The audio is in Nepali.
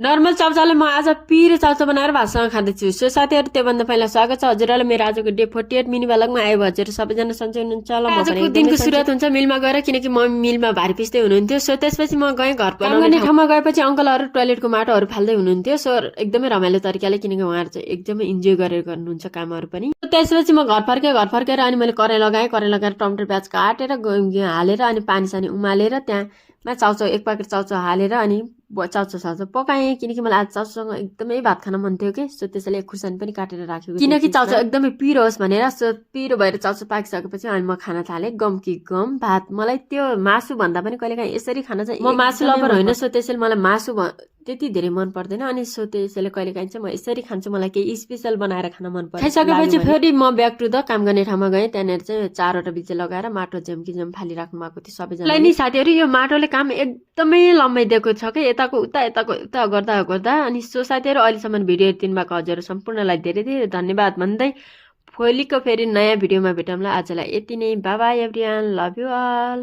नर्मल चाउचाउले म आज पिरो चाउचाउ बनाएर भातसँग खाँदैछु। सो साथीहरू त्योभन्दा पहिला स्वागत छ हजुरहरूलाई मेरो आजको डे 48 मिनी ब्लगमा। आयो हजुर सबैजना सन्चै हुनुहुन्छ होला। आजको दिनको सुरुवात हुन्छ मिलमा गएर, किनकि म मिलमा भारी पिस्दै हुनुहुन्थ्यो। सो त्यसपछि म गएँ घर बनाउने ठाउँमा। गएपछि अङ्कलहरू टोयलेटको माटोहरू फाल्दै हुनुहुन्थ्यो। सो एकदमै रमाइलो तरिकाले, किनकि उहाँहरू चाहिँ एकदमै इन्जोय गरेर गर्नुहुन्छ कामहरू पनि। त्यसपछि म घर फर्केर अनि मैले कराई लगाएँ। कराई लगाएर टमाटर प्याज काटेर हालेर अनि पानी सानी उमालेर त्यहाँ चाउचाउ 1 प्याकेट चाउचाउ हालेर अनि चाउचाउ पकाएँ, किनकि मलाई आज चाउचाउसँग एकदमै भात खान मन थियो कि। सो त्यसैले 1 खुर्सानी पनि काटेर राखेको, किनकि चाउचाउ एकदमै पिरो होस् भनेर। सो पिरो भएर चाउचाउ पाकिसकेपछि अनि म खाना थालेँ। गम कि गम भात। मलाई त्यो मासु भन्दा पनि कहिलेकाहीँ यसरी खान चाहिँ, म मासु लभर होइन। सो त्यसैले मलाई मासु त्यति धेरै मन पर्दैन। अनि सो त्यसैले कहिलेकाहीँ चाहिँ म यसरी खान्छु। मलाई केही स्पेशल बनाएर खान मन पर्छ। खाइसकेपछि फेरि म ब्याक टु द काम गर्ने ठाउँमा गएँ। त्यहाँनिर चाहिँ 4वटा बिजे लगाएर माटो झम्की फाली राख्नु भएको थियो सबैजना। नि साथीहरू यो माटोले काम एकदमै लम्बाइदिएको छ कि, यताको उता गर्दा अनि सो साथीहरू अहिलेसम्म भिडियो हेरिदिनु भएको हजुरहरू सम्पूर्णलाई धेरै धेरै धन्यवाद भन्दै भोलिको फेरि नयाँ भिडियोमा भेटौँला। आजलाई यति नै। Bye bye everyone, love you all.